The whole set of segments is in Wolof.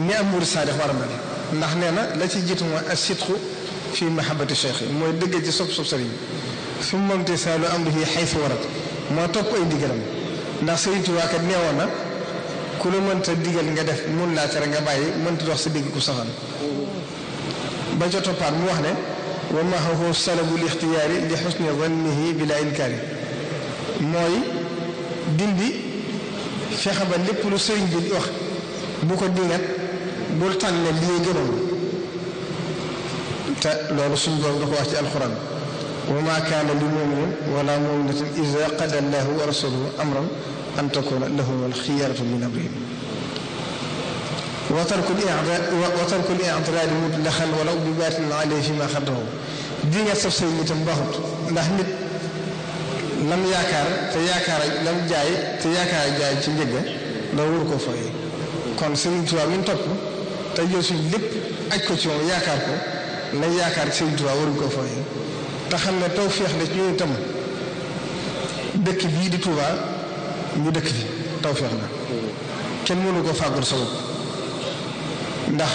ni am murid saadix war a mel ndax nee na la ci jiitu mooy as-sidqu fi mahabbati cheikh yi mooy dëgg ci sopp sëriñ su momte saalu amrihi haythu warat moo topp ay ndigalam ndax Sëriñ Tuubaa kat neewoon na ku la mënta digal nga def mun laa tere nga bàyyi mënta dox sa digg ku safan ba ca toppaat mu wax ne wa maahu salabul ixtiyaari li xusni zannihi bila inkaari mooy dindi fexe ba lépp lu sëriñ bi wax bu ko dingat bul tànn lii gënoon te loolu suñ borom da ko wax ci alxuraan wa maa kaana li muminin wala muminatin iza qada allahu wa rasuluhu amran an takuna lahum alxiyaratu min amrihim wa tarkul i'tiraadi mutlaqan walaw bi baatin alayhi fi ma xaddahu dingat saf say nitam baaxut ndax nit lam yaakaar te yaakaar lam jaay te yaakaar jaay ci njëgga doo wër koo fooye kon Sëriñ Tuubaa mi topp te jël suñ lépp aj ko ci moom yaakaar ko lañ yaakaar ci Sëriñ Tuubaa waruñ koo fooye te xam ne taw féex la ci ñu itam dëkk bii di Tuubaa ñu dëkk fi taw féex la kenn mënu ko fàggul sa bopp ndax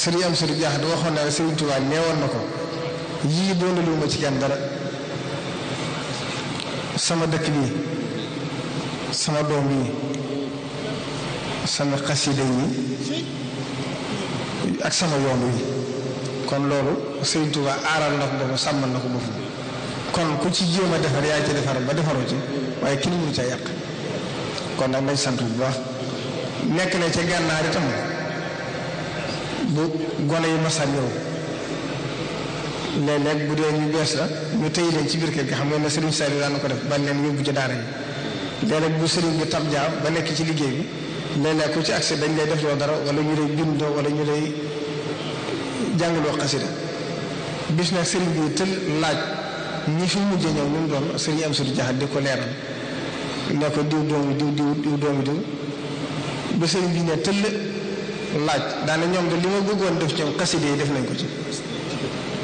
sëriñ am sëriñ jaax di waxoon na Sëriñ Tuubaa neewoon na ko yii doona lu ma ci kenn dara sama dëkk bii sama doom bii sama xasida yi ak sama yoon wi kon loolu Sëriñ Tuubaa aaral na ko boobu sàmmal na ko boobu kon ku ci jéem a defar yaa ci defar ba defaroo ci waaye kenn mënu ca yàq kon nag nañ sant bu baax nekk na ca gànnaar itam bu gone yi masal ñëw léeg-léeg bu dee ñu bees la ñu tëy leen ci biir kër gi xam nga ne Sëriñ Saliou daan na ko def bañ leen yóbbu ci daara yi léeg-léeg bu sëriñ bi tab jaa ba nekk ci liggéey bi léeg-léeg ku ci accès dañ lay def loo dara wala ñu lay bindoo wala ñu lay jàngaloo xasida bis nag sëriñ bi tël laaj ñi fi mujj ñëw ñu mu doon sëriñ am sudi jaxat di ko leeral ne ko diw doomu diw doomu diw ba sëriñ bi ne tëll laaj daane ñoom de li ma bëggoon def ñoom xasida yi def nañ ko ci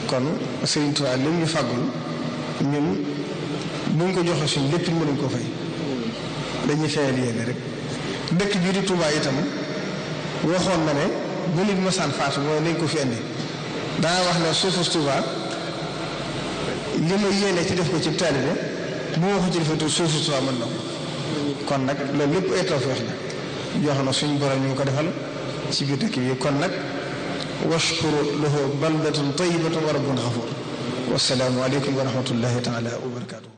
kon Sëriñ Tuubaa li ñu fàggul ñun buñ ko joxe suñ lépp mënuñ ko fay dañuy fayal yéene rek dëkk bii di Tuubaa itam waxoon na ne bu nit mosaan faatu mooy nañ ko fi indi daa wax ne suufus Tuubaa li ma yéene ci def ko ci taalibe bu ma ko ci defatu suufus Tuubaa mën na ko kon nag loolu lépp ay tawfeex la yoo xam ne suñ borom ñu ko defal ci biir dëkk bi kon nag washkuru lahu baldatun tayyibatun wa rabbun ghafuur wassalaamu aleykum wa rahmatullahi taala wa barakaatu